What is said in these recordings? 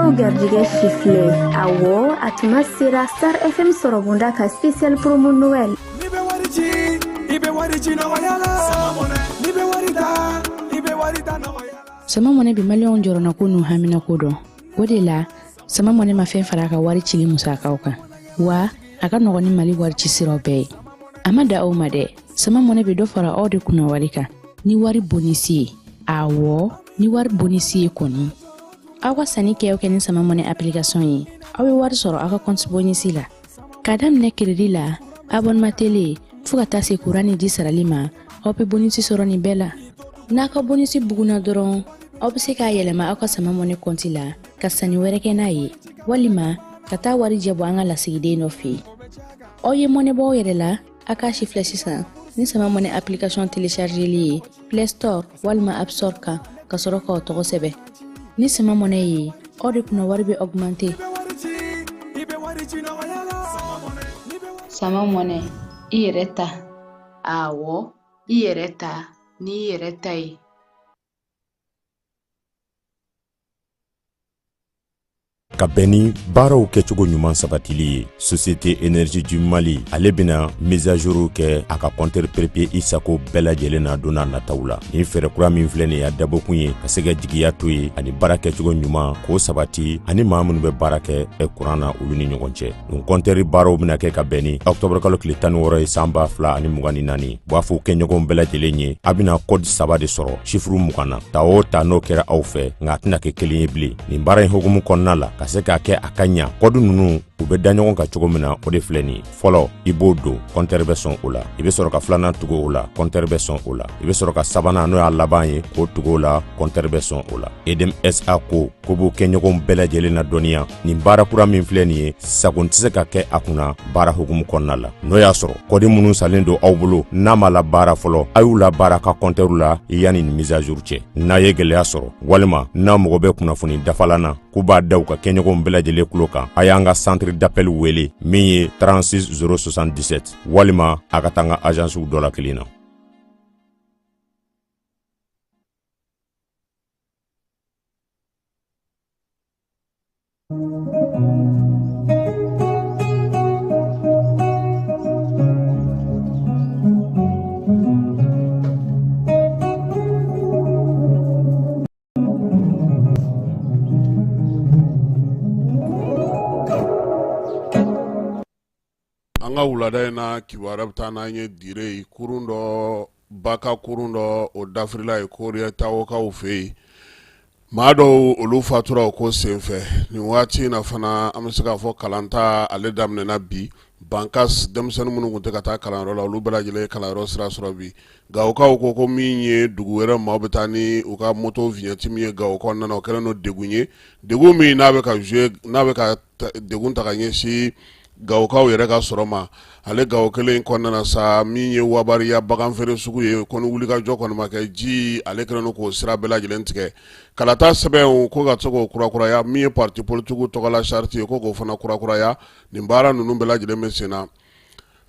Aw garijɛgɛ sifilɛ. Awɔ, a tuma sera Star FM sɔrɔbonda ka spécial promo Noël. N'i bɛ wari ci, i bɛ wari ci nɔgɔya la. N'i bɛ wari ta, i bɛ wari ta nɔgɔya la. Sama Mɔnɛ bɛ maliyɛnw jɔrɔnako n'u haminako dɔn. O de la, Sama Mɔnɛ ma fɛn fara a ka wari cili musakaw kan. Wa a ka nɔgɔn ni Mali wari ci siraw bɛɛ ye. A ma da aw ma dɛ. Sama Mɔnɛ bɛ dɔ fara aw de kunna wari kan ni wari bonisi ye. Awɔ, ni wari bonisi ye kɔni. Aw ka sanni kɛ o kɛ ni Sama Mɔnɛ application ye, aw bɛ wari sɔrɔ aw ka compte bonisi la. K'a daminɛ crédit la, abonnement télé, fo ka taa se courant ni ji sarali ma, aw bɛ bonisi sɔrɔ nin bɛɛ la. N'a ka bonisi bugunna dɔrɔn, aw bɛ se k'a yɛlɛma aw ka Sama Mɔnɛ compte la ka sanni wɛrɛ kɛ n'a ye, walima ka taa wari jɛ bɔ an ka lasigiden dɔ fɛ yen. Aw ye mɔnɛ bɔ aw yɛrɛ la, a k'a sifilɛ sisan ni Sama Mɔnɛ application téléchargeli ye Play Store walima App Store kan ka sɔrɔ k'aw tɔgɔ sɛbɛn. Ni Sama Mɔnɛ ye, aw de kunna wari bɛ augmenter. Sama Mɔnɛ, i yɛrɛ ta. Awɔ, i yɛrɛ ta n'i yɛrɛ ta ye. Ka bɛn ni baaraw kɛcogo ɲuman sabatili ye, Société Énergie du Mali ale bɛna mise à jour kɛ a ka compteur prépayé i sago bɛɛ lajɛlen na don n'a nataw la. Nin fɛɛrɛ kura min filɛ nin ye, a dabɔkun ye ka se ka jigiya to ye ani baara kɛcogo ɲuman k'o sabati ani maa minnu bɛ baara kɛ kuran na, olu ni ɲɔgɔn cɛ. Nin compteur baaraw bɛna kɛ ka bɛn ni octobre kalo tile 16 ye san 2024. U b'a fɔ kɛɲɔgɔnw bɛɛ lajɛlen ye, a bɛna code saba de sɔrɔ chiffre 20 na. Ta o ta n'o kɛra aw fɛ, nka a tɛna kɛ kelen ye bilen. Nin baara in hukumu kɔnɔna la, ka se k'a kɛ a ka ɲa, code ninnu u bɛ da ɲɔgɔn kan cogo min na, o de filɛ nin ye. Fɔlɔ, i b'o don, compteur bɛ sɔn o la. I bɛ sɔrɔ ka filanan tugu o la, compteur bɛ sɔn o la. I bɛ sɔrɔ ka sabanan, n'o y'a laban ye, k'o tugu o la, compteur bɛ sɔn o la. EDM SA ko ko b'u kɛɲɔgɔnw bɛɛ lajɛlen na dɔnniya, nin baara kura min filɛ nin ye, sago tɛ se ka kɛ a kunna baara hukumu kɔnɔna la. N'o y'a sɔrɔ code minnu salen don aw bolo n'a ma labaara fɔlɔ, a y'u labaara ka compteur la yanni nin mise à jour cɛ. N'a ye gɛlɛya sɔrɔ walima n'a mago bɛ kunnafoni dafalan na, k'u b'a da u ka kɛɲɔgɔnw bɛɛ lajɛlen tulo kan, a y'an ka centre d'appel wele min ye 36 077, walima a ka taa an ka agencew dɔ la kelen na. An ka wulada in na kibaruya bɛ taa n'an ye Dire ye, kurun dɔ ba ka kurun dɔ o dafirila ye Koriyatawokaw fɛ yen. Maa dɔw olu fatura o ko senfɛ. Nin waati in na fana, an bɛ se k'a fɔ kalanta ale daminɛna bi Bankas. Denmisɛnnin minnu tun tɛ ka taa kalanyɔrɔ la, olu bɛɛ lajɛlen ye kalanyɔrɔ sira sɔrɔ bi. Gawokaw ko min ye dugu wɛrɛ maaw bɛ taa ni u ka moto vignette min ye Gawo kɔnɔna na, o kɛlen don degun ye, degun min n'a bɛ ka jouer, n'a bɛ ka degun ta ka ɲɛsin Gawokaw yɛrɛ ka sɔrɔ ma. Ale Gawo kelen kɔnɔna na sa, min ye Wabariya baganfeere sugu ye, ko ni wulikajɔ kɔni ma kɛ, ji ale kɛlen don k'o sira bɛɛ lajɛlen tigɛ. Kalata sɛbɛnw ko ka se k'o kurakuraya, min ye parti politique tɔgɔla charte ye, ko k'o fana kurakuraya. Nin baara ninnu bɛɛ lajɛlen bɛ sen na.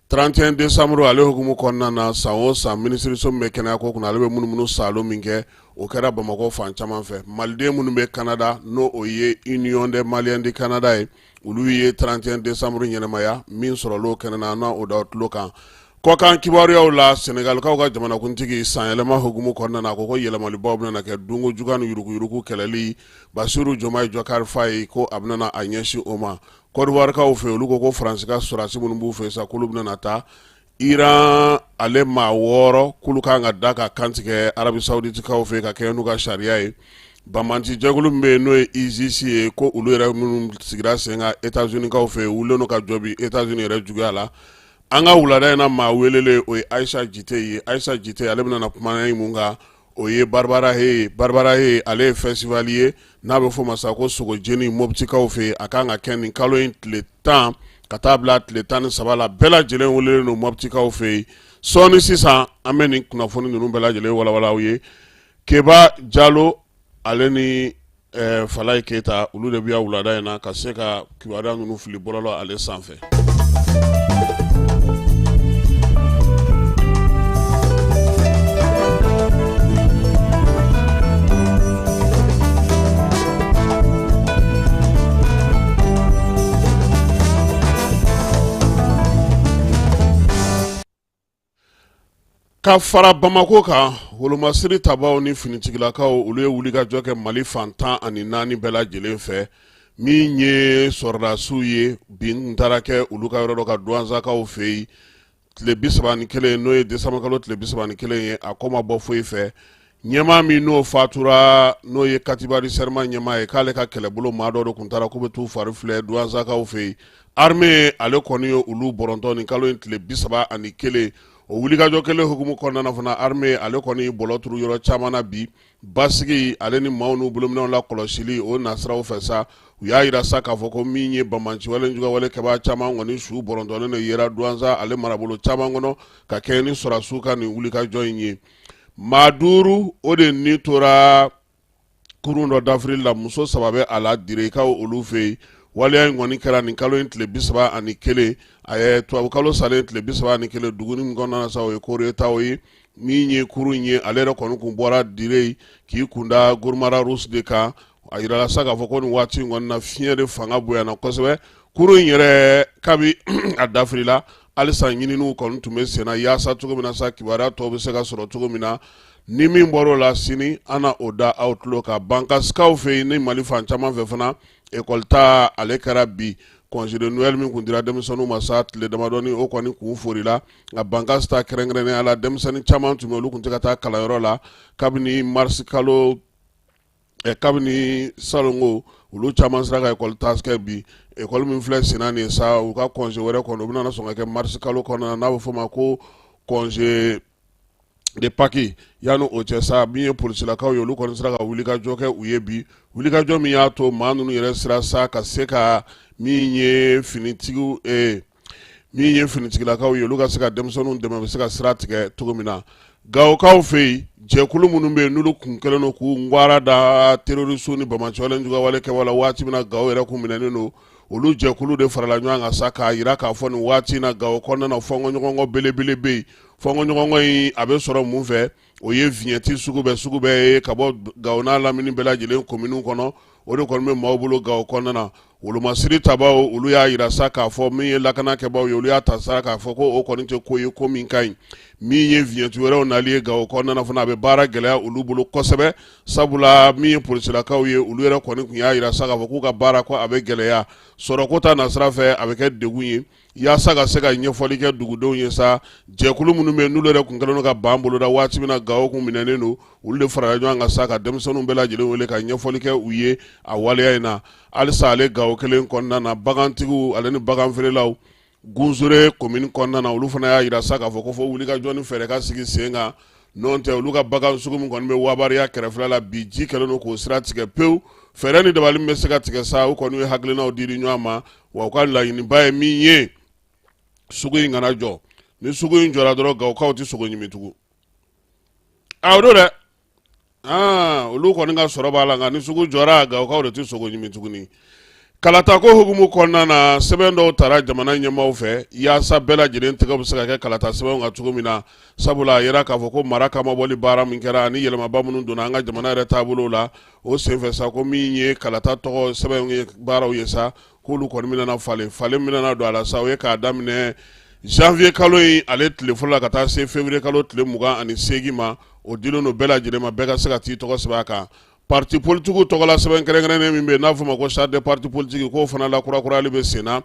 31 décembre ale hukumu kɔnɔna na, san o san, minisiriso min bɛ kɛnɛya ko kunna, ale bɛ munumunu saalo min kɛ, o kɛra Bamakɔ fan caman fɛ. Maliden minnu bɛ Canada, n'o o ye Union des Maliens du Canada ye, olu ye 31 décembre ɲɛnamaya min sɔrɔla o kɛnɛ na, an o da tulo kan. Kɔkan kibaruyaw la, Senegalikaw ka jamanakuntigi, sanyɛlɛma hukumu kɔnɔna na, a ko ko yɛlɛmalibaw bɛna kɛ dunko juguya ni yuruguyurugu kɛlɛli. Basiru Jomayi Jakari Fayi ko a bɛna a ɲɛsin o ma. Kɔdiwarikaw fɛ, olu ko ko Faransi ka sɔrɔdasi minnu b'u fɛ sa, k'olu bɛna taa. Iran ale maa 6 k'olu kan ka da ka kantigɛ Arabi Sawuditikaw fɛ ka kɛɲɛ n'u ka sariya ye. Banbaanci jɛkulu min bɛ yen n'o ye ISIS ye, ko olu yɛrɛ minnu sigira sen kan États-Unis-kaw fɛ, wulilen don ka jɔ bi États-Unis yɛrɛ juguya la. An ka wulada in na maa welelen, o ye Ayisa Jite ye. Ayisa Jite ale bɛna na kuma mun kan? O ye Barbarahe. Barbarahe ale ye festival ye n'a bɛ fɔ o ma sa ko sogo jeni Moptikaw fɛ. A kan ka kɛ nin kalo in tile 10 ka taa bila tile 13 la. Bɛɛ lajɛlen welelen don Moptikaw fɛ yen. Sɔɔni sisan, an bɛ nin kunnafoni ninnu bɛɛ lajɛlen walawala aw ye. Keba Jalo ale ni Falaye Keyita, olu de bɛ yan wulada in na ka se ka kibaruya ninnu fili bɔlɔlɔ ale sanfɛ. Ka fara Bamakɔ kan, wolomasiri tabaw ni finitigilakaw, olu ye wulikajɔ kɛ Mali fan 14 bɛɛ lajɛlen fɛ. Min ye sɔrɔdasiw ye, bin tun taara kɛ olu ka yɔrɔ dɔ kan Duwanzakaw fɛ yen tile 31, n'o ye desanburukalo tile 31 ye. A ko ma bɔ foyi fɛ. Ɲɛmaa min n'o fatura, n'o ye katiba du serma ɲɛmaa ye, k'ale ka kɛlɛbolo maa dɔ de tun taara k'u bɛ t'u fari filɛ Duwanzakaw fɛ yen. Armée ale kɔni ye olu bɔrɔntɔ nin kalo in tile 31. O wulikajɔ kelen hukumu kɔnɔna na fana, armée ale kɔni bɔlɔ turu yɔrɔ caman na bi. Basigi ale ni maaw n'u bolominɛnw la kɔlɔsili o nasiraw fɛ sa, u y'a yira sa k'a fɔ ko min ye banbaanciwale juguyawale kɛbaa caman kɔni su bɔrɔntɔlen de yera Duwanza ale marabolo caman kɔnɔ ka kɛɲɛ ni sɔrɔdasiw ka nin wulikajɔ in ye. Maa 5 o de ni tora kurun dɔ dafiri la, muso 3 bɛ a la, Direkaw olu fɛ yen. Waleya in kɔni kɛra nin kalo in tile 31, a ye tubabukalo salen tile 31, dugu min kɔnɔna na sa, o ye Koretaw ye. Min ye kurun in ye, ale yɛrɛ kɔni kun bɔra Dire k'i kunda Gourma-Rharous de kan. A yirala sa k'a fɔ ko nin waati in kɔni na, fiɲɛ de fanga bonyana kosɛbɛ. Kurun in yɛrɛ, kabi a dafirila, halisa ɲininiw kɔni tun bɛ senna yaasa cogo min na sa, kibaruya tɔw bɛ se ka sɔrɔ cogo min na. Ni min bɔr'o la sini, an na o da aw tulo kan. Bankasikaw fɛ yen ni Mali fan caman fɛ fana, ekɔli ta ale kɛra bi. Congé de Noël min kun dira denmisɛnninw ma sa tile damadɔni, o kɔni kun forila. Nka Bankas ta kɛrɛnkɛrɛnnenya la, denmisɛnnin caman tun bɛ, olu tun tɛ ka taa kalanyɔrɔ la kabini mars kalo, kabini salongo. Olu caman sera ka ekɔli ta kɛ bi. Ekɔli min filɛ senna nin ye sa, u ka congé wɛrɛ kɔnɔ, u bɛna sɔn ka kɛ mars kalo kɔnɔna na, n'a bɛ fɔ o ma ko congé de Pâques. Yanni o cɛ sa, min ye polisilakaw ye, olu kɔni sera ka wulikajɔ kɛ u ye bi, wulikajɔ min y'a to maa ninnu yɛrɛ sera sa ka se ka min ye finitigiw, min ye finitigilakaw ye, olu ka se ka denmisɛnninw dɛmɛ, bɛ se ka sira tigɛ cogo min na. Gawokaw fɛ yen, jɛkulu minnu bɛ yen, n'olu kun kɛlen don k'u ngwara da terroriste ni banbaanciwale juguyawale kɛbaaw la waati min na Gawo yɛrɛ kun minɛnen don, olu jɛkulu de farala ɲɔgɔn kan sa k'a yira k'a fɔ nin waati in na, Gawo kɔnɔna na, fɔnkɔɲɔgɔnkɔ belebele bɛ yen. Fɔnkɔɲɔgɔnkɔ in a bɛ sɔrɔ mun fɛ? O ye vignette sugu bɛɛ sugu bɛɛ ye ka bɔ Gawo n'a lamini bɛɛ lajɛlen kominiw kɔnɔ. O de kɔni bɛ maaw bolo Gawo kɔnɔna na. Wolomasiri tabaw, olu y'a yira sa k'a fɔ min ye lakana kɛbaw ye, olu y'a ta sa k'a fɔ ko o kɔni tɛ ko ye ko min ka ɲi. Min ye vignette wɛrɛw nali ye Gawo kɔnɔna na fana, a bɛ baara gɛlɛya olu bolo kosɛbɛ, sabula min ye polisilakaw ye, olu yɛrɛ kɔni tun y'a yira sa k'a fɔ k'u ka baara ko a bɛ gɛlɛya sɔrɔko ta nasira fɛ, a bɛ kɛ degun ye. Yaasa ka se ka ɲɛfɔli kɛ dugudenw ye sa, jɛkulu minnu bɛ yen, n'olu yɛrɛ kun kɛlen don ka ban boloda waati min na Gawo kun minɛnen don, olu de farala ɲɔgɔn kan sa ka denmisɛnninw bɛɛ lajɛlen wele ka ɲɛfɔli kɛ u ye a waleya in na. Halisa ale Gawo kelen kɔnɔna na, bagantigiw ale ni baganfeerelaw Gunsore komini kɔnɔna na, olu fana y'a yira sa k'a fɔ ko fo wulikajɔ ni fɛɛrɛ ka sigi sen kan, n'o tɛ olu ka bagan sugu min kɔni bɛ Wabariya kɛrɛfɛla la bi, ji kɛlen don k'o sira tigɛ pewu. Fɛɛrɛ ni dabali min bɛ se ka tigɛ sa, u kɔni ye hakilinaw di di ɲɔgɔn ma. Wa u ka laɲiniba ye min ye, sugu in kana jɔ. Ni sugu in jɔra dɔrɔn, Gawokaw tɛ sogo ɲimi tugun. A o don dɛ, aa olu kɔni ka sɔrɔ b'a la, nka ni sugu jɔra, Gawokaw de tɛ sogo ɲimi tuguni. Kalatako hukumu kɔnɔna na, sɛbɛn dɔw tara jamana ɲɛmaaw fɛ yaasa bɛɛ lajɛlen tɛgɛ bɛ se ka kɛ kalata sɛbɛnw kan cogo min na, sabula a yira k'a fɔ ko mara kamabɔli baara min kɛra ani yɛlɛmaba minnu donna an ka jamana yɛrɛ taabolo la, o senfɛ sa, ko min ye kalata tɔgɔ sɛbɛnw ye baaraw ye sa, k'olu kɔni bɛna falen. Falen min bɛna don a la sa, o ye k'a daminɛ janvier kalo in ale tile fɔlɔ la ka taa se février kalo tile 28 ma. O dilen don bɛɛ lajɛlen ma, bɛɛ ka se ka t'i tɔgɔ sɛbɛn a kan. Parti politigiw tɔgɔla sɛbɛn kɛrɛnkɛrɛnnen min bɛ yen, n'a fɔ ma ko charte des partis politiques, k'o fana lakurakurayali bɛ sen na.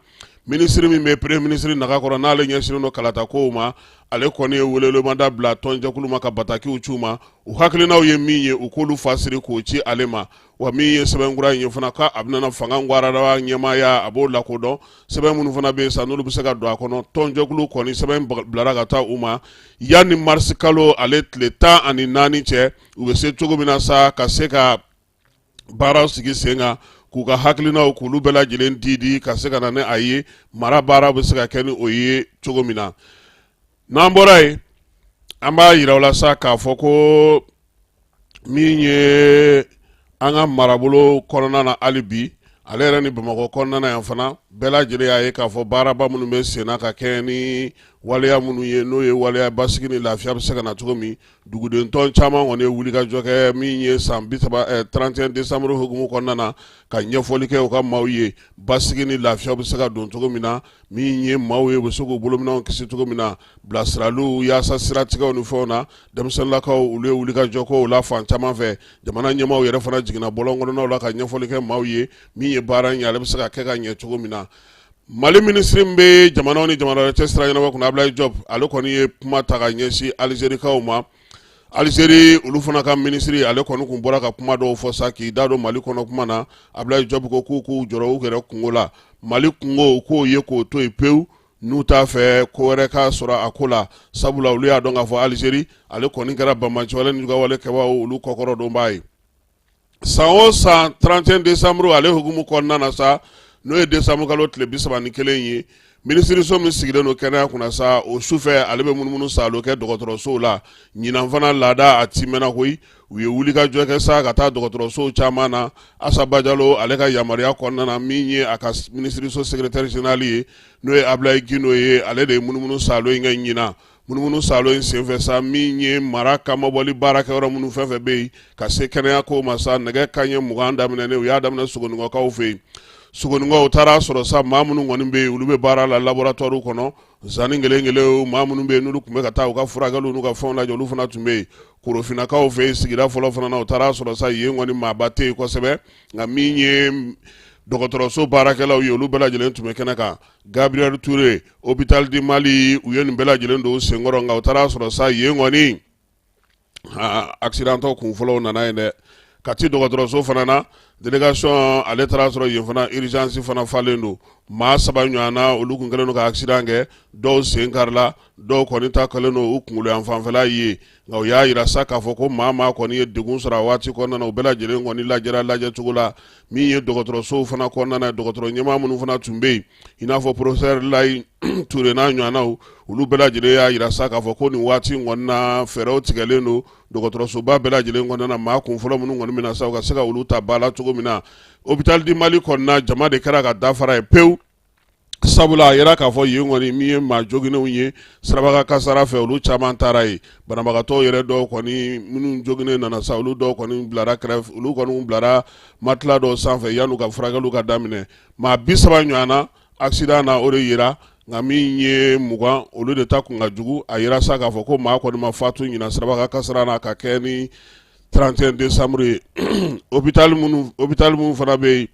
Minisiri min bɛ premier ministre naga kɔrɔ, n'ale ɲɛsinnen don kalata kow ma, ale kɔni ye welewelemada bila tɔnjɛkulu ma ka batakiw ci u ma. U hakilinaw ye min ye, u k'olu fasiri k'o ci ale ma. Wa min ye sɛbɛnkura in ye fana, k'a bɛna fanga ngwarada ɲɛmaaya, a b'o lakodɔn. Sɛbɛn minnu fana bɛ yen sa, n'olu bɛ se ka don a kɔnɔ, tɔnjɛkulu kɔni sɛbɛn bilara ka taa u ma yanni marisi kalo ale tile 14 cɛ, u bɛ se cogo min na sa ka se ka baaraw sigi sen kan, k'u ka hakilinaw k'olu bɛɛ lajɛlen di ka se ka na ni a ye, mara baara bɛ se ka kɛ ni o ye cogo min na. N'an bɔra yen, an b'a yira u la sa k'a fɔ ko min ye an ka marabolo kɔnɔna na hali bi, ale yɛrɛ ni Bamakɔ kɔnɔna na yan fana, Bɛɛ lajɛlen y'a ye k'a fɔ baaraba minnu bɛ senna ka kɛ ni waleya minnu ye, n'o ye waleya basigi ni lafiya bɛ se ka na cogo min, dugudentɔn caman kɔni ye wulikajɔ kɛ min ye san 30 31 décembre hukumu kɔnɔna na, ka ɲɛfɔli kɛ u ka maaw ye basigi ni lafiya bɛ se ka don cogo min na, min ye maaw ye u bɛ se k'u bolominɛnw kisi cogo min na, bilasiraliw yaasa siratigɛw ni fɛnw na. Denmisɛnninlakaw olu ye wulikajɔ k'o la fan caman fɛ. Jamana ɲɛmaaw yɛrɛ fana jiginna bɔlɔn kɔnɔnaw la ka ɲɛfɔli kɛ maaw ye min ye baara in ye, ale bɛ se ka kɛ ka ɲɛ cogo min na. Mali minisiri min bɛ jamanaw ni jamana wɛrɛ cɛ sira ɲɛnabɔ kunna, Ablaye Diop, ale kɔni ye kuma ta ka ɲɛsin Alizerikaw ma. Alizeri olu fana ka minisiri, ale kɔni kun bɔra ka kuma dɔw fɔ sa k'i da don Mali kɔnɔ kuma na. Ablaye Diop ko k'u k'u jɔrɔ u yɛrɛ kunko la, Mali kunko k'o ye k'o to yen pewu, n'u t'a fɛ ko wɛrɛ ka sɔrɔ a ko la, sabula olu y'a dɔn k'a fɔ Alizeri ale kɔni kɛra banbaanciwale ni juguyawale kɛbaaw olu kɔkɔrɔdonbaa ye. San o san 31 décembre ale hukumu kɔnɔna na sa, n'o ye décembre kalo tile 31 ye, minisiriso min sigilen don kɛnɛya kunna sa, o sufɛ ale bɛ munumunu saalo kɛ dɔgɔtɔrɔsow la. Ɲinan fana laada a timɛna koyi, u ye wulikajɔ kɛ sa ka taa dɔgɔtɔrɔsow caman na. Asa Bajalo ale ka yamaruya kɔnɔna na, min ye a ka minisiriso secrétaire général ye, n'o ye Ablaye Gindo ye, ale de ye munumunu saalo in kɛ ɲinan. Munumunu saalo in senfɛ sa, min ye mara kamabɔli baarakɛyɔrɔ minnu fɛn fɛn bɛ yen ka se kɛnɛya ko ma sa, nɛgɛ kanɲɛ 20 daminɛnen, u y'a daminɛ Sogoninkɔkaw fɛ yen. Sogoninkɔw taara sɔrɔ sa maa minnu kɔni bɛ yen, olu bɛ baara la laboratoire kɔnɔ, zani kelen kelen, maa minnu bɛ yen n'olu tun bɛ ka taa u ka furakɛliw n'u ka fɛnw lajɛ, olu fana tun bɛ yen. Korofinakaw fɛ yen, sigida fɔlɔ fana na, u taara sɔrɔ sa yen kɔni maaba tɛ yen kosɛbɛ, nka min ye dɔgɔtɔrɔso baarakɛlaw ye, olu bɛɛ lajɛlen tun bɛ kɛnɛ kan. Gabriel Touré, Hôpital du Mali, u ye nin bɛɛ lajɛlen don senkɔrɔ, nka u taara sɔrɔ sa yen kɔni accidentɔ kun fɔlɔw nana yen dɛ. Kati dɔgɔtɔrɔso fana na, délégation ale taara sɔrɔ yen fana urgence fana falen don. Maa saba ɲɔgɔn na, olu kun kɛlen don ka accident kɛ, dɔw sen karila, dɔw kɔni ta kɛlen don u kunkolo yan fanfɛla ye. Nka u y'a jira sa k'a fɔ ko maa maa kɔni ye degun sɔrɔ a waati kɔnɔna na, u bɛɛ lajɛlen kɔni lajɛra lajɛcogo la. Min ye dɔgɔtɔrɔsow fana kɔnɔna na, dɔgɔtɔrɔ ɲɛmaa minnu fana tun bɛ yen, i n'a fɔ professeur Layi Ture n'a ɲɔgɔnnaw, olu bɛɛ lajɛlen y'a jira sa k'a fɔ ko nin waati in kɔni na, fɛɛrɛw tigɛlen don dɔgɔtɔrɔsoba bɛɛ lajɛlen kɔnɔna na, maa kun fɔlɔ minnu kɔni bɛ na sa, u ka se ka olu ta ba la cogo min na. Hôpital du Mali kɔnɔna, jama de kɛra ka dafara ye pewu, sabula a yira k'a fɔ yen kɔni min ye maa joginnenw ye sirabakan kasara fɛ, olu caman taara yen. Banabagatɔw yɛrɛ dɔw kɔni minnu joginnen nana sa, olu dɔw kɔni bilara kɛrɛfɛ, olu kɔni bilara matelas dɔw sanfɛ yan'u ka furakɛliw ka daminɛ. Maa 30 ɲɔgɔn na accident na, o de yira, nka min ye 20, olu de ta kun ka jugu. A yira sa k'a fɔ ko maa kɔni ma fatu ɲinan sirabakan kasara na ka kɛ ni 31 décembre ye. Hôpital minnu fana bɛ yen,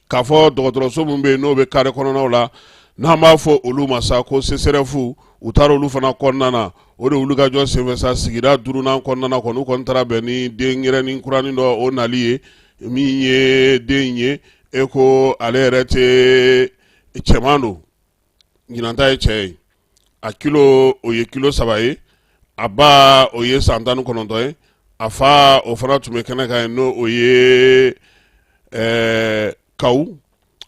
k'a fɔ dɔgɔtɔrɔso minnu bɛ yen n'o bɛ carré kɔnɔnaw la, n'an b'a fɔ olu ma sa ko CSRéf, u taara olu fana kɔnɔna na. O de wulikajɔ senfɛ sa, sigida duurunan kɔnɔna na kɔni, u kɔni taara bɛn ni denyɛrɛnin kuranin dɔ o nali ye. Min ye den ye, e ko ale yɛrɛ tɛ cɛman don, ɲinan ta ye cɛ ye, a kilo o ye kilo 3 ye, a ba o ye san 19 ye, a fa o fana tun bɛ kɛnɛ kan yen, n'o o ye Kawu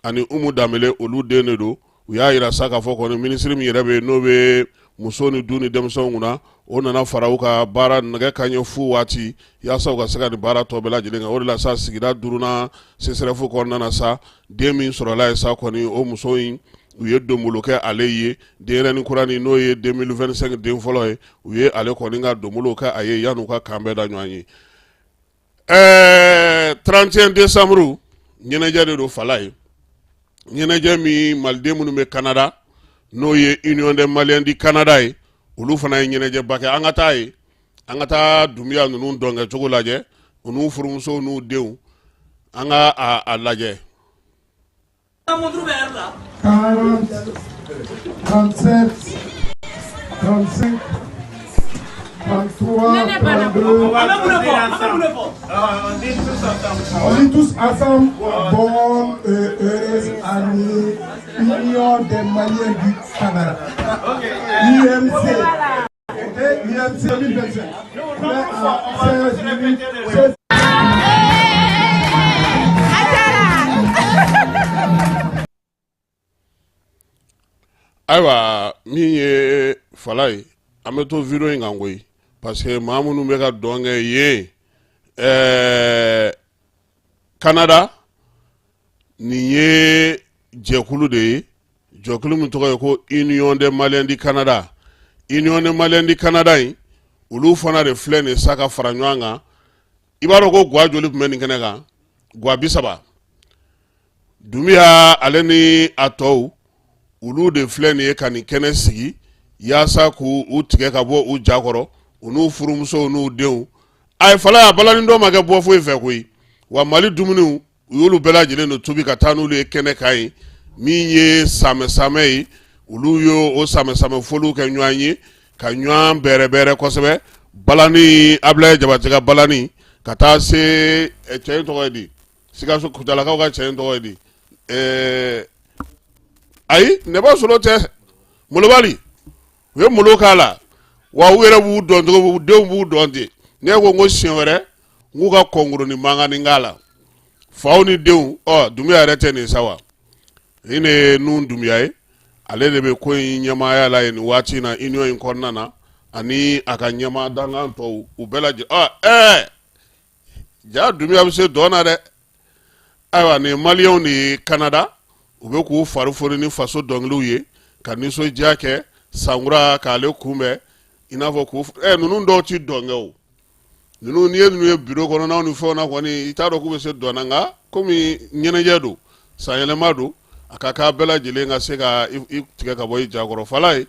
ani Umu Danbele, olu den de don. U y'a jira sa k'a fɔ kɔni minisiri min yɛrɛ bɛ yen, n'o bɛ muso ni du ni denmisɛnw kunna, o nana fara u ka baara nɛgɛ kanɲɛ fu waati yaasa u ka se ka nin baara tɔ bɛɛ lajɛlen kɛ. O de la sa, sigida duurunan CSRéf kɔnɔna na sa, den min sɔrɔla yen sa kɔni, o muso in, u ye donbolo kɛ ale ye. Denyɛrɛnin kuranin, n'o ye 2025 den fɔlɔ ye, u ye ale kɔni ka donbolo kɛ a ye yan'u ka kan bɛɛ da ɲɔgɔn ye. Ɛɛ 31 décembre ɲɛnajɛ de don fala ye, ɲɛnajɛ min maliden minnu bɛ Canada, n'o ye Union des Maliens du Canada ye, olu fana ye ɲɛnajɛba kɛ. An ka taa yen, an ka taa Dunbiya ninnu dɔnkɛcogo lajɛ, u n'u furumusow n'u denw, an ka a lajɛ. 40, 37, 35, 33, 32. On dit tous ensemble, bonne et heureuse année, Union des Maliens du Canada. UMC. Et UMC 2025. On est à 16 minutes, 16. Ayiwa, min ye fala ye, an bɛ to video in kan koyi, parce que maa minnu bɛ ka dɔn kɛ yen Canada, nin ye jɛkulu de ye, jɛkulu min tɔgɔ ye ko Union des Maliens du Canada. Union des Maliens du Canada in, olu fana de filɛ nin sa ka fara ɲɔgɔn kan. I b'a dɔn ko gwa joli tun bɛ nin kɛnɛ kan? Gwa 30. Dunbiya ale ni a tɔw, olu de filɛ nin ye ka nin kɛnɛ sigi yaasa k'u u tigɛ ka bɔ u ja kɔrɔ, u n'u furumusow n'u denw. A ye fala a balani dɔ ma kɛ bɔ foyi fɛ koyi. Wa Mali dumuniw, u y'olu bɛɛ lajɛlen de tobi ka taa n'olu ye kɛnɛ kan yen. Min ye samɛ samɛ ye, olu ye o samɛ samɛ foliw kɛ ɲɔgɔn ye ka ɲɔgɔn bɛrɛbɛrɛ kosɛbɛ. Balani, Abilaye Jabate ka balani, ka taa se cɛ in tɔgɔ ye di, Sikaso Kutalakaw ka cɛ in tɔgɔ ye di? Ayi, nɛba solo tɛ, molobali. U ye malo k'a la. Wa u yɛrɛ b'u dɔn cogo, u denw b'u dɔn ten. Ne ko n ko siɲɛ wɛrɛ n k'u ka kɔnkɔrɔni mankanni k'a la, faw ni denw. Ɔ, Dunbiya yɛrɛ tɛ nin sa wa? Nin de ye Nun Dunbiya ye, ale de bɛ ko in ɲɛmaaya la yen nin waati in na, union in kɔnɔna na, ani a ka ɲɛmaa dankan tɔw, u bɛɛ lajɛlen. Ɔ ɛɛ, ja Dunbiya bɛ se dɔn na dɛ. Ayiwa, nin maliyɛnw de ye Kanada, u bɛ k'u fari foni ni faso dɔnkiliw ye ka nisɔndiya kɛ sankura k'ale kunbɛn, i n'a fɔ k'u ninnu dɔw ti dɔn kɛ o. Ninnu, n'i ye ninnu ye biro kɔnɔnaw ni fɛnw na kɔni, i t'a dɔn k'u bɛ se dɔn na. Nka komi ɲɛnajɛ don, sanyɛlɛma don, a ka kan bɛɛ lajɛlen ka se ka i tigɛ ka bɔ i ja kɔrɔ. Fala ye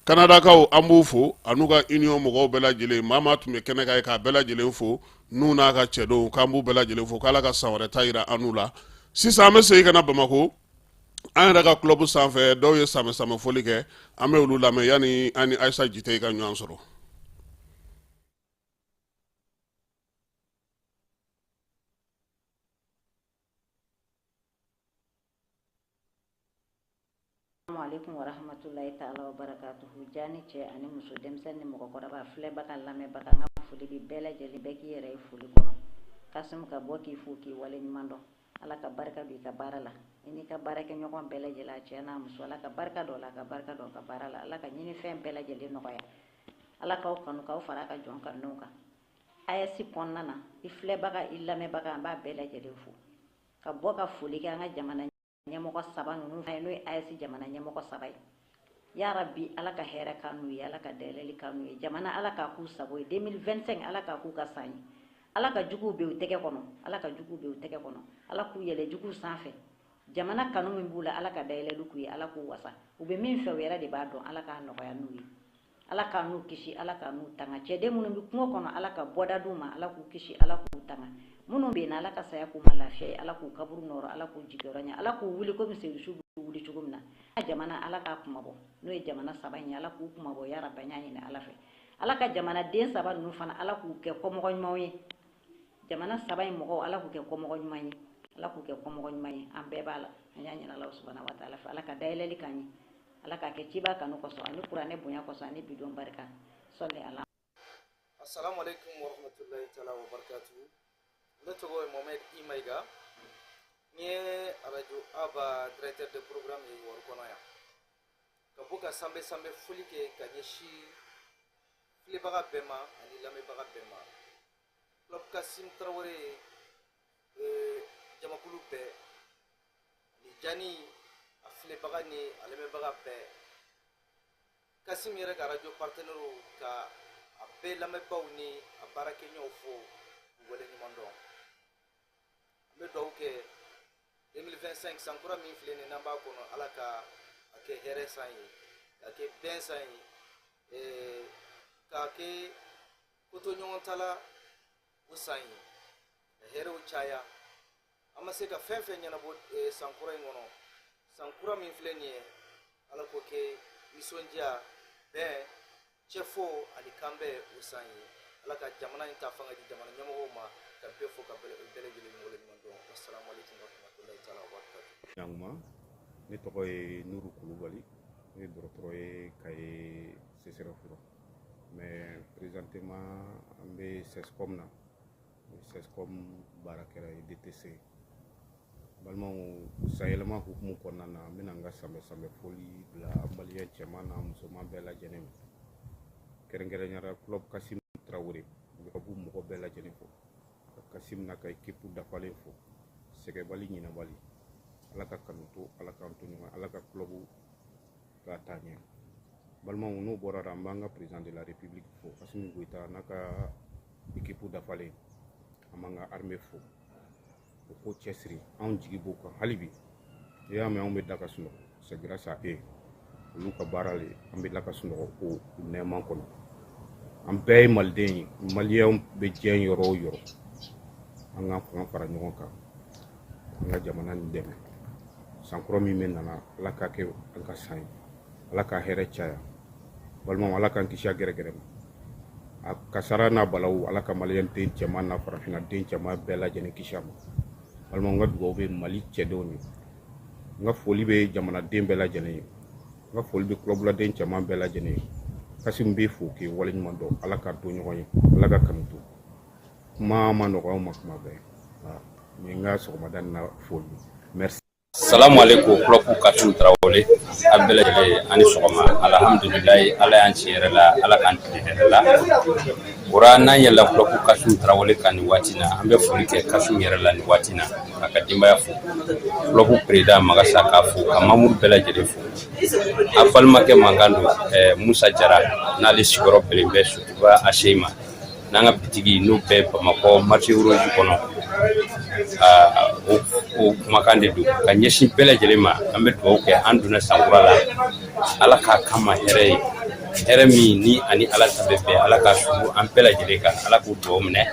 Kanadakaw, an b'u fo, an'u ka union mɔgɔw bɛɛ lajɛlen. Maa maa tun bɛ kɛnɛ kan ye, k'a bɛɛ lajɛlen fo, n'u n'a ka cɛdenw, k'an b'u bɛɛ lajɛlen fo, k'Ala ka san wɛrɛ ta yira an n'u la. Sisan an bɛ segin ka na Bamakɔ, an yɛrɛ ka club sanfɛ. Dɔw ye samɛ samɛ foli kɛ, an bɛ olu lamɛn yanni an ni Ayisa Jite ka ɲɔgɔn sɔrɔ. Alaikum wa rahmatullahi ta'ala wa barakatuhu. Jani cɛ ani muso, denmisɛnnin ni mɔgɔkɔrɔba, filɛbaga, lamɛnbaga, n ka foli bɛ bɛɛ lajɛlen, bɛɛ k'i yɛrɛ ye foli kɔnɔ. Kasimu ka bɔ k'i fo k'i wale ɲuman dɔn. Ala ka barika don i ka baara la, i n'i ka baarakɛɲɔgɔn bɛɛ lajɛlen, a cɛ n'a muso. Ala ka barika don a la, ka barika don ka baara la. Ala ka ɲinifɛn bɛɛ lajɛlen nɔgɔya. Ala k'aw kanu k'aw fara a ka jɔn kanulenw kan. AES kɔnɔna na, i filɛbaga, i lamɛnbaga, an b'a bɛɛ lajɛlen fo ka bɔ ka foli kɛ an ka jamana ɲɛmɔgɔ saba ninnu ye, n'o ye AES jamana ɲɛmɔgɔ saba ye. Ya Rabbi, Ala ka hɛrɛ k'an n'u ye, Ala ka dayɛlɛli k'an n'u ye. Jamana, Ala k'a k'u sago ye. 2025, Ala k'a k'u ka san ye. Ala ka juguw bɛ u tɛgɛ kɔnɔ, Ala ka juguw bɛ u tɛgɛ kɔnɔ, Ala k'u yɛlɛ juguw sanfɛ. Jamana kanu min b'u la, Ala ka dayɛlɛli k'u ye, Ala k'u wasa. U bɛ min fɛ, u yɛrɛ de b'a dɔn. Ala k'a nɔgɔya n'u ye, Ala k'a n'u kisi, Ala k'a n'u tanga. Cɛden minnu bɛ kungo kɔnɔ, Ala ka bɔda d'u ma, Ala k'u kisi, Ala k'u tanga. Minnu bɛ yen, Ala ka saya k'u ma lafiya ye, Ala k'u kaburu nɔrɔ, Ala k'u jigiyɔrɔ ɲɛ, Ala k'u wuli komi sedusu bɛ wuli cogo min na. Jamana, Ala k'a kunmabɔ, n'o ye jamana saba in ye, Ala k'u kunmabɔ. Ya Rabbi, an y'a ɲini Ala fɛ. Ala ka jamanaden saba ninnu fana, Ala k'u kɛ kɔmɔgɔ ɲumanw ye. Jamana saba in mɔgɔw, Ala k'u kɛ kɔmɔgɔ ɲuman ye, Ala k'u kɛ kɔmɔgɔ ɲuman ye. An bɛɛ b'a la, an y'a ɲini Ala subahana wa taala fɛ. Ala ka dayɛlɛli k'an ye, Ala k'a kɛ ciba kanu kosɔn, ani kuranɛ bonya kosɔn, ani bidon barika. Sɔli ala. Assalamu alaikum warahmatullahi taala wabarakatuh. Ne tɔgɔ ye Mohamed I Mayiga, n ye arajo Aba directeur de programme ye wari kɔnɔ yan. Ka bɔ ka sanbɛ sanbɛ foli kɛ ka ɲɛsin filɛbaga bɛɛ ma ani lamɛnbaga bɛɛ ma, Club Kasim Tarawele jamakulu bɛɛ ani Jani a filɛbaga ni a lamɛnbaga bɛɛ, Kasim yɛrɛ ka radio partenaire, ka a bɛɛ lamɛnbaaw ni a baarakɛɲɔgɔnw fo k'u waleɲuman dɔn. An bɛ dugawu kɛ 2025 sankura min filɛ nin n'an b'a kɔnɔ, Ala ka a kɛ hɛrɛ san ye, k'a kɛ bɛn san ye, k'a kɛ koto ɲɔgɔn ta la o san ye, ka hɛrɛw caya. An ma se ka fɛn fɛn ɲɛnabɔ san kura in kɔnɔ, san kura min filɛ nin ye, Ala k'o kɛ nisɔndiya, bɛn, cɛfɔ ani kanbɛn o san ye. Ala ka jamana in ta fanga di jamana ɲɛmɔgɔw ma. Ka bɛɛ fo ka bɛɛ lajɛlen waleɲuman dɔn. Wassalamu alaikum warahmatullahi taala wabarakatuh. Ɲankuma, ne tɔgɔ ye Nuru Kulubali, ne ye dɔgɔtɔrɔ ye Kaye CSRéf la, mais présentement an bɛ CSCOM na, CSCOM baarakɛla ye DTC. Balimaw, sanyɛlɛma hukumu kɔnɔna na, n bɛna n ka sanbɛ sanbɛ foli bila maliyɛn cɛman n'a musoman bɛɛ lajɛlen ma, kɛrɛnkɛrɛnnenya la Club Kasim Tarawele u mɔgɔ bɛɛ lajɛlen fo, ka Kasim n'a ka équipe dafalen fo, sɛgɛbali, ɲinɛbali. Ala ka kanu to, Ala k'an to ɲɔgɔn, Ala ka club ka taa ɲɛ. Balimaw, n'o bɔra la, an b'an ka président de la République fo, Assimi Goïta n'a ka équipe dafalen. An b'an ka armée fo, o ko cɛsiri, anw jigi b'o kan hali bi. N'i y'a mɛn anw bɛ da ka sunɔgɔ, c'est grâce à eux, olu ka baara le. An bɛ da ka sunɔgɔ o nɛɛma kɔnɔ. An bɛɛ ye maliden ye, maliyɛnw bɛ diɲɛ yɔrɔ o yɔrɔ, an ka fanga fara ɲɔgɔn kan, an ka jamana nin dɛmɛ. Sankɔrɔ min bɛ nana, Ala k'a kɛ an ka san ye, Ala ka hɛrɛ caya. Balimaw, Ala k'an kisi a gɛrɛgɛrɛ ma, a kasara n'a balawu. Ala ka maliyɛn den cɛman n'a farafinna den cɛman bɛɛ lajɛlen kisi a ma. Balimaw, n ka dugawu bɛ Mali cɛdenw ye, n ka foli bɛ jamanaden bɛɛ lajɛlen ye, n ka foli bɛ kulɔbuladen cɛman bɛɛ lajɛlen ye. Kasimu bɛ fo k'i waleɲuman dɔn. Ala ka to ɲɔgɔn ye, Ala ka kanu to. Kuma ma nɔgɔ anw ma kuma bɛɛ. Nin ye n ka sɔgɔmada in na foli. Merci. Salamu aleykum, club Kasum Tarawele, a bɛɛ lajɛlen ani sɔgɔma. Alhamdulilayi, Ala y'an ci hɛrɛ la, Ala k'an tile hɛrɛ la. O n'an yɛlɛla club Kasum Tarawele kan nin waati na, an bɛ foli kɛ Kasum yɛrɛ la nin waati na, k'a ka denbaya fo, club président Magasa k'a fo, ka membre bɛɛ lajɛlen fo. A balimakɛ mankan don, Musa Jara, n'ale sigiyɔrɔ bɛnnen bɛ Sotuba ACI ma, n'an ka bitigi n'o bɛ Bamakɔ marché rouge kɔnɔ. O kumakan de don ka ɲɛsin bɛɛ lajɛlen ma. An bɛ dugawu kɛ, an donna san kura la, Ala k'a kama hɛrɛ ye, hɛrɛ min ni ani Ala ta bɛ bɛn, Ala k'a su an bɛɛ lajɛlen kan, Ala k'o dugawu minɛ.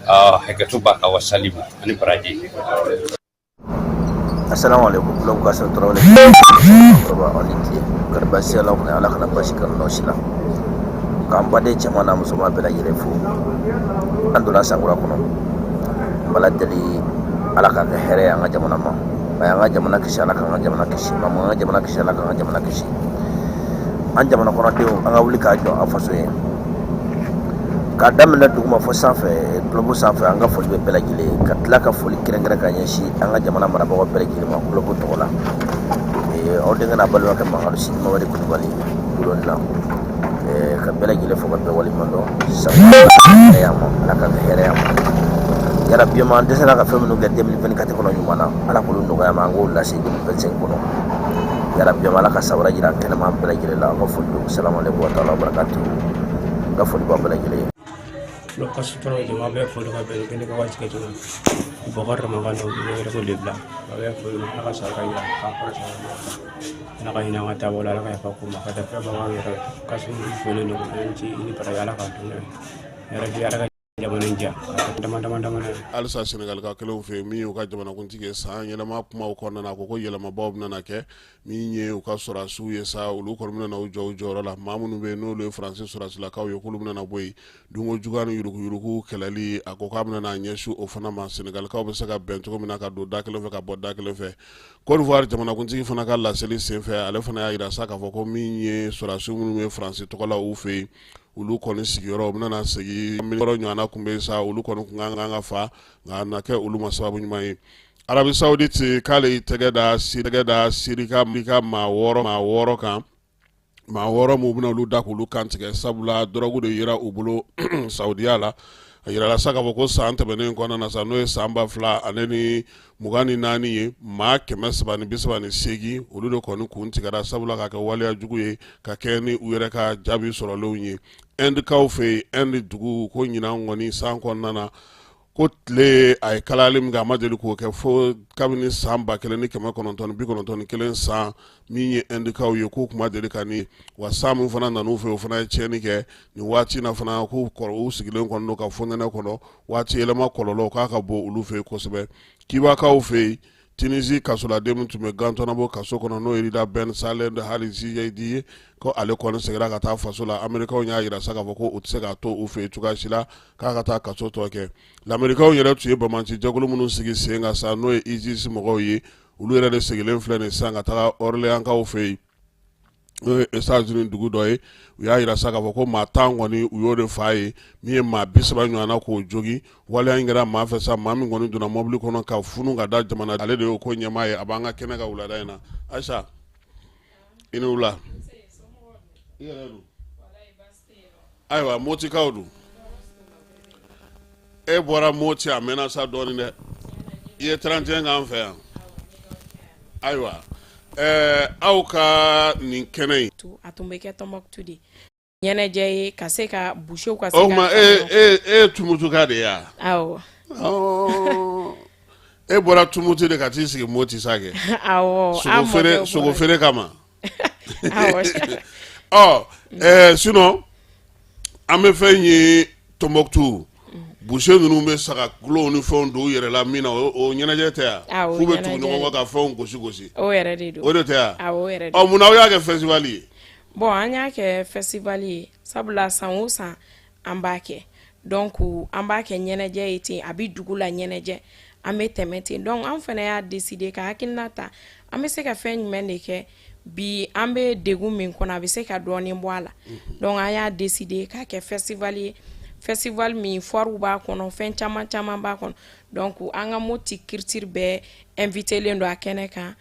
Hakɛto b'a ka wasali ani baraji. Assalamu alaikum, club Kasum Tarawele kɔrɔba, aw ni tile. Kari baasi ala kɔnɔ, Ala kana basi kanu nɔ si la. K'an baden cɛman n'a musoman bɛɛ lajɛlen fo. An donna sankura kɔnɔ, n b'Ala deli, Ala k'a kɛ hɛrɛ ye an ka jamana ma. A y'an ka jamana kisi, Ala k'an ka jamana kisi. Ma an ka jamana kisi, Ala k'an ka jamana kisi. An jamana kɔnɔdenw, an ka wuli k'a jɔ an faso ye, k'a daminɛ duguma fo sanfɛ, club sanfɛ. An ka foli bɛ bɛɛ lajɛlen, ka tila ka foli kɛrɛnkɛrɛn ka ɲɛsin an ka jamana marabagaw bɛɛ lajɛlen ma club tɔgɔ la. Aw denkɛ n'a balimakɛ Mamadu Sidi Mamadi Kulubali Bulon na, ka bɛɛ lajɛlen fo ka bɛɛ waleɲuman dɔn. Sabu hɛrɛ y'an ma, Ala ka kɛ hɛrɛ y'an ma yarabi. Ma an dɛsɛra ka fɛn minnu kɛ 2024 kɔnɔ ɲuman na, Ala k'olu nɔgɔya ma, an k'o lase 2025 kɔnɔ yarabi. Ma Ala ka sabara jira kɛnɛma bɛɛ lajɛlen la. An ka foli don. Salamu aleykum wa taala wa barakatuhu. N ka foli b'aw bɛɛ lajɛlen ye. Club Kasum Tarawele jama bɛɛ foli ka bɛn kɛnɛ ka waati kɛ cogo Bɔkari Makan don, ne yɛrɛ ko lebila a bɛ foli. Ala ka sara yira k'a kɔrɔta, Ala ka hinɛ an ka taabolo la, Ala ka yafa ko ma ka taa fɛn bagan yɛrɛ. Kasum foli don, an ci i ni baraji, Ala k'a dun yɛrɛ bi, Ala ka jamana in diya dama dama dama. Halisa Senegalika kelenw fɛ yen, min y'u ka jamanakuntigi ye, san yɛlɛma kumaw kɔnɔna na, a ko ko yɛlɛmabaw bɛna kɛ. Min ye u ka sɔrɔdasiw ye sa, olu kɔni bɛna u jɔ u jɔyɔrɔ la. Maa minnu bɛ yen n'olu ye Faransi sɔrɔdasilakaw ye, k'olu bɛna bɔ yen. Dunko juguya ni yuruguyurugu kɛlɛli, a ko k'a bɛna ɲɛsin o fana ma, Senegalikaw bɛ se ka bɛn cogo min na ka don da kelen fɛ ka bɔ da kelen fɛ. Côte d'Ivoire jamanakuntigi fana ka laseli senfɛ, ale fana y'a jira sa k'a fɔ ko min ye sɔrɔdasi minnu ye Faransi tɔgɔ la u fɛ yen, olu kɔni sigiyɔrɔ u bɛna segin yɔrɔ ɲɔgɔnna tun bɛ sa, olu kɔni tun kan ka fa, nka a na kɛ olu ma sababu ɲuman ye. Arabie Saoudite k'ale y'i tɛgɛ da Siri ka maa 6 kan, maa 6 minnu bɛna olu da k'olu kantigɛ, sabula dɔrɔgu de yera u bolo Saudiya la. A yirala sa k'a fɔ ko san tɛmɛnen kɔnɔna na sa, n'o ye san 2024 ye, maa 338, olu de kɔni kun tigɛra, sabula k'a kɛ waleya jugu ye ka kɛ ni u yɛrɛ ka jaabi sɔrɔlenw ye. Indikaw fɛ yen, Inde dugu, ko ɲinan kɔni san kɔnɔna na, ko tile a ye kalayali min kɛ, a ma deli k'o kɛ fo kabini san 1991 san. Min ye Indikaw ye, k'u kuma deli ka ni wa san min fana nan'u fɛ, o fana ye tiɲɛni kɛ. Nin waati na fana, k'u u sigilen kɔni don ka fonɛnɛ kɔnɔ, waati yɛlɛma kɔlɔlɔ k'a ka bon olu fɛ yen kosɛbɛ. Kibakaw fɛ yen, Tunisie kasoladen min tun bɛ Guantanamo kaso kɔnɔ, n'o ye Rida Ben Saleh Al Jadidi ye, ko ale kɔni seginna ka taa faso la. Amerikaw y'a jira sa k'a fɔ ko u tɛ se k'a to u fɛ yen cogoya si la k'a ka taa kaso tɔ kɛ. Lamerikaw yɛrɛ tun ye banbaanci jɛkulu minnu sigi sen kan sa, n'o ye ISIS mɔgɔw ye, olu yɛrɛ de seginnen filɛ nin sisan ka taga Orléanskaw fɛ yen, n'o ye États-Unis dugu dɔ ye. U y'a jira sa k'a fɔ ko maa 10 kɔni, u y'o de fa ye, min ye maa 30 ɲɔgɔn na k'o jogin. Waleya in kɛra maa fɛ sa, maa min kɔni donna mɔbili kɔnɔ ka funu ka da jamana, ale de y'o ko ɲɛmaa ye. A b'an ka kɛnɛ kan wulada in na. Ayisa, i ni wula. I yɛrɛ dun? Ayiwa, Motikaw dun? E bɔra Moti a mɛnna sa dɔɔnin dɛ. I ye 31 k'an fɛ yan. Ayiwa, aw ka nin kɛnɛ in, a tun bɛ kɛ Tɔnbɔkutu de ɲɛnajɛ ye ka se ka busew ka se O tuma e ye Tumutuka de ye wa? Awɔ. E bɔra Tumutu de ka t'i sigi Moti sa kɛ? Awɔ. Sogo feere kama. Ɔ sinon an bɛ fɛn ye Tɔnbɔkutu, buse ninnu bɛ saga gulɔw ni fɛnw don u yɛrɛ la min na, o ɲɛnajɛ tɛ yan? F'u bɛ tugu ɲɔgɔn kɔ ka fɛnw gosi gosi. O yɛrɛ de don. O de tɛ yan? Ɔ, munna aw y'a kɛ festival ye? Bon, an y'a kɛ festival ye sabula san o san an b'a kɛ. Donc an b'a kɛ ɲɛnajɛ ye ten, a bɛ dugu la ɲɛnajɛ, an bɛ tɛmɛ ten. Donc an fana y'a décider ka hakilina ta, an bɛ se ka fɛn jumɛn de kɛ bi, an bɛ degun min kɔnɔ, a bɛ se ka dɔɔnin bɔ a la. Donc an y'a décider k'a kɛ festival ye, festival min foire b'a kɔnɔ, fɛn caman caman b'a kɔnɔ. Donc an ka Moti culture bɛɛ invitelen don a kɛnɛ kan.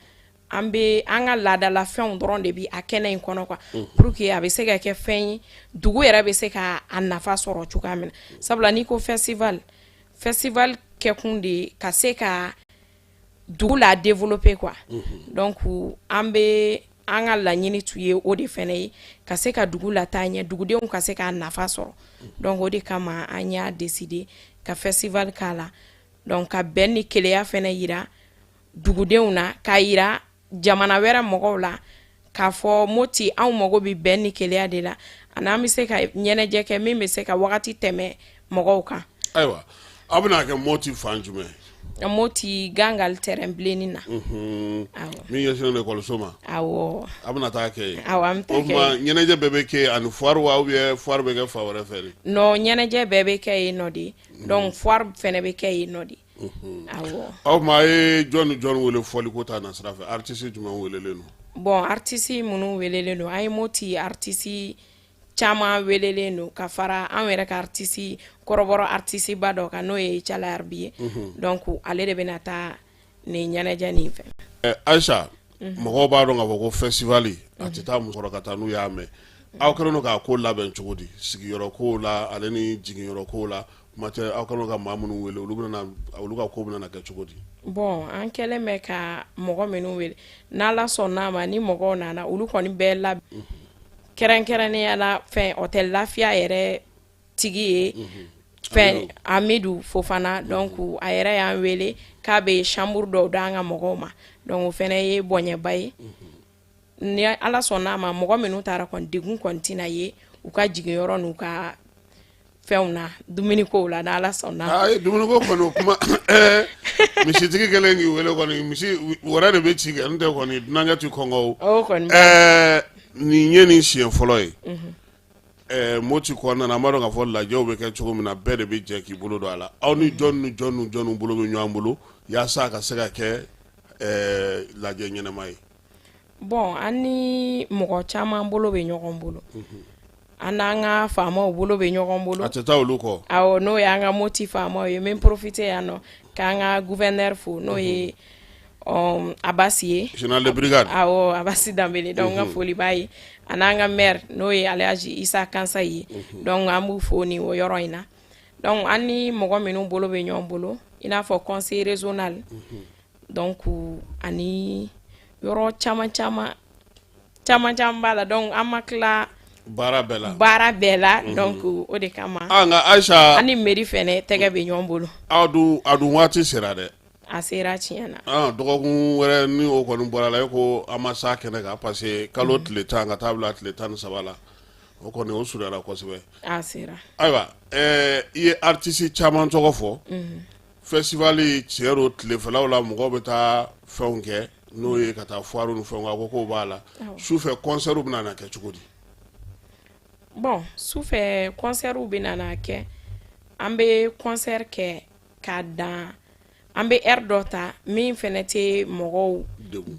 An bɛ an ka laadalafɛnw dɔrɔn de bi a kɛnɛ in kɔnɔ quoi, pour que a bɛ se ka kɛ fɛn ye, dugu yɛrɛ bɛ se ka a nafa sɔrɔ cogoya min na. Sabula n'i ko festival, festival kɛkun de ye ka se ka dugu la développer quoi. Donc an bɛ an ka laɲini tun ye o de fana ye, ka se ka dugu lataa ɲɛ, dugudenw ka se k'a nafa sɔrɔ. Donc o de kama an y'a décider ka festival k'a la. Donc ka bɛn ni kelenya fana yira dugudenw na, k'a yira jamana wɛrɛ mɔgɔw la k'a fɔ Moti anw mago bɛ bɛn ni kelenya de la, ani an bɛ se ka ɲɛnajɛ kɛ min bɛ se ka wagati tɛmɛ mɔgɔw kan. Ayiwa, aw bɛna kɛ Moti fan jumɛn? Moti Gangali terrain bilennin na. Min ɲɛsinnen don ekɔliso ma? Awɔ. A bɛna taa kɛ yen? Awɔ, an bɛ taa kɛ yen. O tuma ɲɛnajɛ bɛɛ bɛ kɛ yen ani foire wa, ou bien foire bɛ kɛ fan wɛrɛ fɛ de? Non, ɲɛnajɛ bɛɛ bɛ kɛ yen nɔ de. Donc foire fana bɛ kɛ yen nɔ de. O tuma a ye jɔn ni jɔn wele fɔliko ta na sira fɛ? Artiste jumɛn welelen don? Bon, artiste minnu welelen don, an ye Moti artiste caman welelen don ka fara an yɛrɛ ka artiste kɔrɔbɔrɔ artiste ba dɔ kan, n'o ye Cala Yarbi ye. Donc ale de bɛna taa nin ɲɛnajɛ nin fɛ. Ayisa, mɔgɔw b'a dɔn k'a fɔ ko festival a tɛ taa musokɔrɔ ka taa n'u y'a mɛn. Aw kɛlen don k'a ko labɛn cogo di, sigiyɔrɔ kow la ale ni jiginyɔrɔ kow la? Kuma tɛ aw kɛlen ka maa minnu wele, olu bɛna, olu ka ko bɛna kɛ cogo di? Bon, an kɛlen bɛ ka mɔgɔ minnu wele, n'Ala sɔnn'a ma, ni mɔgɔw nana, olu kɔni bɛɛ la, kɛrɛnkɛrɛnnenya la fɛn hôtel Lafiya yɛrɛ tigi ye fɛn Amidu Fofana. Donc a yɛrɛ y'an wele k'a bɛ chambre dɔw d'an ka mɔgɔw ma. Donc o fana ye bonyaba ye. Ni Ala sɔnn'a ma, mɔgɔ minnu taara kɔni, degun kɔni tɛna ye u ka jiginyɔrɔ n'u ka fɛnw na, dumunikow la, n'Ala sɔnna. Ayi, dumuniko kɔni, o kuma, misitigi kɛlen k'i wele kɔni, misi wɛrɛ de bɛ ci kɛ, n'o tɛ kɔni dunankɛ tɛ kɔngɔ o. O kɔni. Nin ye nin siɲɛ fɔlɔ ye. Moti kɔnɔna na, an b'a dɔn k'a fɔ lajɛw bɛ kɛ cogo min na, bɛɛ de bɛ jɛ k'i bolo don a la. Aw ni jɔn ni jɔn ni jɔn bolo bɛ ɲɔgɔn bolo yaasa a ka se ka kɛ lajɛ ɲɛnama ye? Bon, an ni mɔgɔ caman bolo bɛ ɲɔgɔn bolo. An n'an ka faamaw bolo bɛ ɲɔgɔn bolo. A tɛ taa olu kɔ. Awɔ, n'o y'an ka Moti faamaw ye. N bɛ profiter yan nɔ k'an ka gouverneur fo, n'o ye Abasi ye. Général de brigade. Awɔ, Abasi Danbele. Donc n ka foli b'a ye. A n'an ka maire, n'o ye Alhaji Isa Kansayi ye. Donc an b'u fo nin o yɔrɔ in na. Donc an ni mɔgɔ minnu bolo bɛ ɲɔgɔn bolo, i n'a fɔ conseil régional. Donc ani yɔrɔ caman caman caman caman b'a la. Donc an ma tila baara bɛɛ la. Baara bɛɛ la. Donc o de kama. Ah, nka Ayisa, an ni mairie fɛnɛ tɛgɛ bɛ ɲɔgɔn bolo. Aw dun, a dun waati sera dɛ. A sera tiɲɛ na. Ah, dɔgɔkun wɛrɛ ni o kɔni bɔra la, e ko an ma s'a kɛnɛ kan, parce que kalo tile 10 ka taa bila tile 13 la, o kɔni o surunyara kosɛbɛ. A sera. Ayiwa, i ye artiste caman tɔgɔ fɔ. Festival, tiɲɛ don, tilefɛlaw la mɔgɔw bɛ taa fɛnw kɛ, n'o ye ka taa foire ni fɛnw, a ko k'o b'a la. Sufɛ concert bɛna na kɛ cogo di? Bon, sufɛ concert bɛna na kɛ, an bɛ concert kɛ k'a dan, an bɛ heure dɔ ta min fɛnɛ tɛ mɔgɔw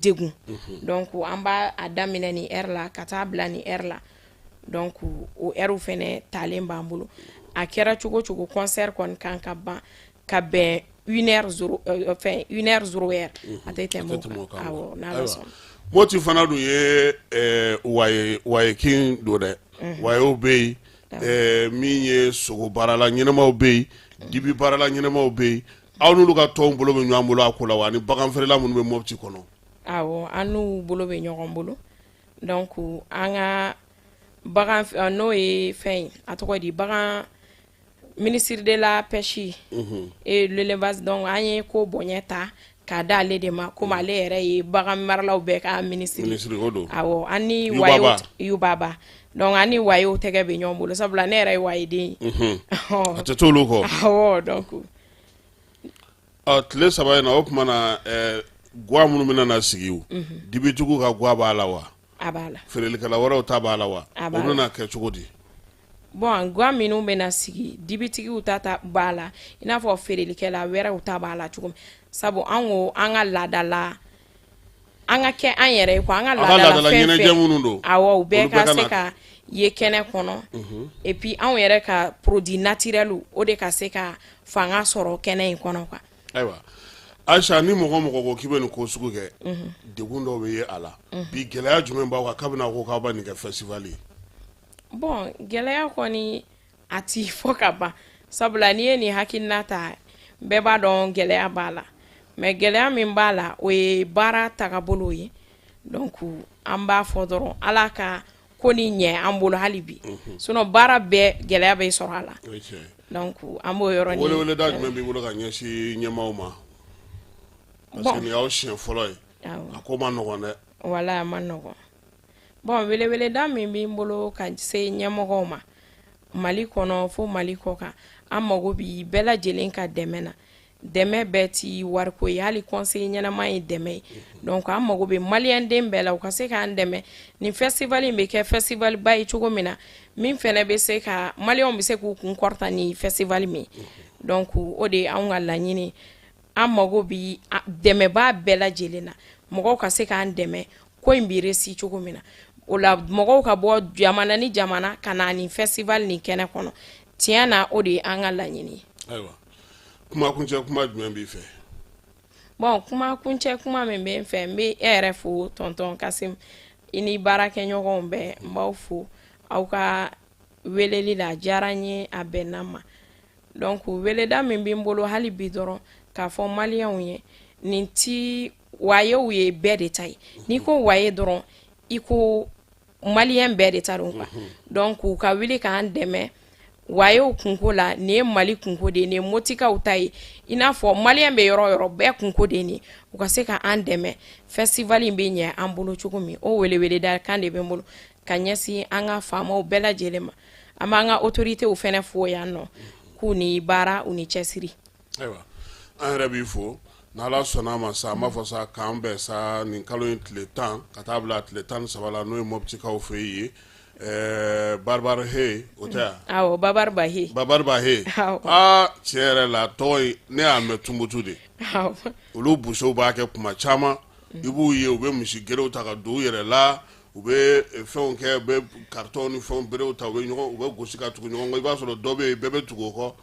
degun. Donc an b'a a daminɛ nin heure la ka taa bila nin heure la. Donc o heure fɛnɛ talen b'an bolo. A kɛra cogo cogo, concert kɔni kan ka ban ka bɛn une heure zéro, fɛn une heure zéro heure, a tɛ tɛmɛ o kan. Awɔ, n'Ala sɔnna. Moti fana dun ye waye kin don dɛ. Wayew bɛ yen, min ye sogo baarala ɲɛnamaw bɛ yen, dibi baarala ɲɛnamaw bɛ yen. Aw n'olu ka tɔnw bolo bɛ ɲɔgɔn bolo a ko la wa, ani bagan feerela minnu bɛ Mopti kɔnɔ? Awɔ, an n'u bolo bɛ ɲɔgɔn bolo. Donc an ka bagan, n'o ye fɛn ye, a tɔgɔ di, bagan, ministre de la Pêche et l'Élevage. Donc an ye ko bonya ta k'a d'ale de ma, komi ale yɛrɛ ye bagan maralaw bɛɛ ka ministre. Ministre o don. Awɔ, an ni Yubaba. Wayew, Yubaba. Donc an ni wayew tɛgɛ bɛ ɲɔgɔn bolo, sabula ne yɛrɛ ye wayeden ye. A tɛ t'olu kɔ. Awɔ, donc Ɔ, tile 3 in na, o tuma na gwa minnu bɛna na sigi o, dibitigiw ka gwa b'a la wa? A b'a la. Feerelikɛla wɛrɛw ta b'a la wa? A O b'a la. bɛna kɛ cogo di? Bon, gwa minnu bɛna sigi, dibitigiw ta b'a la, i n'a fɔ feerelikɛla wɛrɛw ta b'a la cogo min. Sabu an ko an ka laadala, an ka kɛ an yɛrɛ ye quoi, an ka Aw ka laadala laadala fɛn ɲɛnajɛ fɛn minnu don, awɔ, u bɛɛ olu bɛɛ ka ka se na. ka ye kɛnɛ kɔnɔ. Et puis anw yɛrɛ ka produit naturel, o de ka se ka fanga sɔrɔ kɛnɛ in kɔnɔ quoi. Ayiwa Ayisa, ni mɔgɔ mɔgɔ ko k'i bɛ nin ko sugu kɛ, degun dɔw bɛ ye a la. Bi, gɛlɛya jumɛn b'aw kan kabini aw ko k'aw bɛ nin kɛ festival ye? Bon, gɛlɛya kɔni, a ti fɔ ka ban, sabula n'i ye nin hakilina ta, bɛɛ b'a dɔn gɛlɛya b'a la. Mais gɛlɛya min b'a la, o ye baara tagabolo ye. Donc an b'a fɔ dɔrɔn, Ala ka ko ni ɲɛ an bolo hali bi. Sinon baara bɛɛ, gɛlɛya bɛ sɔrɔ a la. O ye tiɲɛ ye. Donc an b'o yɔrɔnin Weleweleda jumɛn b'i bolo ka ɲɛsin ɲɛmaaw ma? Parce que Bon. nin y'aw siɲɛ fɔlɔ ye. Awɔ. A ko ma nɔgɔn dɛ. Wala, a ma nɔgɔn. Bon, weleweleda min bɛ n bolo ka se ɲɛmɔgɔw ma Mali kɔnɔ fo Mali kɔ kan, an mago bi bɛɛ lajɛlen ka dɛmɛ na. Dɛmɛ bɛɛ ti wariko ye, hali conseil ɲɛnama ye dɛmɛ ye. Donc an mago bɛ maliyɛnden bɛɛ la, u ka se k'an dɛmɛ nin festival in bɛ kɛ festival ba ye cogo min na, min fɛnɛ bɛ se ka maliyɛnw bɛ se k'u kun kɔrɔta ni festival min. Donc o de ye anw ka laɲini. An mago bi dɛmɛbaa bɛɛ lajɛlen na, mɔgɔw ka se k'an dɛmɛ ko in bɛ réussi cogo min na. O la, mɔgɔw ka bɔ jamana ni jamana ka na nin festival nin kɛnɛ kɔnɔ. Tiɲɛ na, o de ye an ka laɲini ye. Ayiwa, kuma kuncɛ kuma jumɛn b'i fɛ? Bon, kuma kuncɛ kuma min bɛ n fɛ, n bɛ e yɛrɛ fo, tonton Kasim, i ni baarakɛɲɔgɔnw bɛɛ. N b'aw fo aw ka weleli la, a diyara n ye, a bɛnna n ma. Donc weleda min bɛ n bolo hali bi dɔrɔn, k'a fɔ maliyɛnw ye, nin ti wayew ye, bɛɛ de ta ye. N'i ko waye dɔrɔn, i ko maliyɛn bɛɛ de ta don quoi. Donc u ka wuli k'an dɛmɛ wayew kunko la. Nin ye Mali kunko de ye, nin ye Motikaw ta ye, i n'a fɔ maliyɛn bɛ yɔrɔ o yɔrɔ, bɛɛ kunko de ye nin. U ka se ka an dɛmɛ festival in bɛ ɲɛ an bolo cogo min, o weleweleda kan de bɛ n bolo ka ɲɛsin an ka faamaw bɛɛ lajɛlen ma. An b'an ka autorités fɛnɛ fo yan nɔ, k'u ni baara, u ni cɛsiri. Ayiwa, an yɛrɛ b'i fo. N'Ala sɔnna a ma sa, an b'a fɔ sa k'an bɛn sa nin kalo in tile 10 ka taa bila tile 13 la, n'o ye Mɔptikaw fɛ yen, Baribari he, o tɛ yan? Awɔ, Babari Bahe. Babari Bahe. Awɔ. Aa, tiɲɛ yɛrɛ la, tɔgɔ in, ne y'a mɛn Tumutu de. Olu busow b'a kɛ kuma caman, i b'u ye, u bɛ misi gerew ta ka don u yɛrɛ la, u bɛ fɛnw kɛ, u bɛ carton ni fɛnw berew ta, u bɛ ɲɔgɔn, u bɛ gosi ka tugu ɲɔgɔn kɔ. I b'a sɔrɔ dɔ bɛ yen, bɛɛ bɛ tugu o kɔ.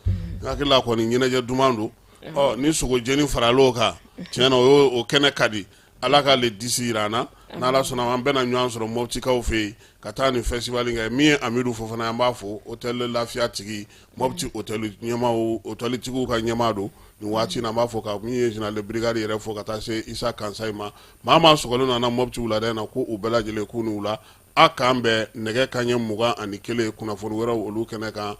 N hakili la kɔni, ɲɛnajɛ duman don. Ɔ, ni sogo jeni faral'o kan, tiɲɛ na, o kɛnɛ ka di. Ala ka le 10 yira an na. N'Ala sɔnna, an bɛna ɲɔgɔn sɔrɔ Mɔptikaw fɛ yen ka taa nin festival kɛ. Min ye Amidu Fofana, an b'a fo, hôtel Lafiya tigi, Mɔpti hôtel ɲɛmaaw, hôtel tigiw ka ɲɛmaa don nin waati in na. An b'a fɔ ka min ye général de brigade yɛrɛ fo, ka taa se Isa Kansayi ma. Maa maa sɔgɔlen nana Mɔpti wulada in na, ko u bɛɛ lajɛlen k'u ni wula. A k'an bɛn nɛgɛ kanɲɛ 21, kunnafoni wɛrɛw olu kɛnɛ kan.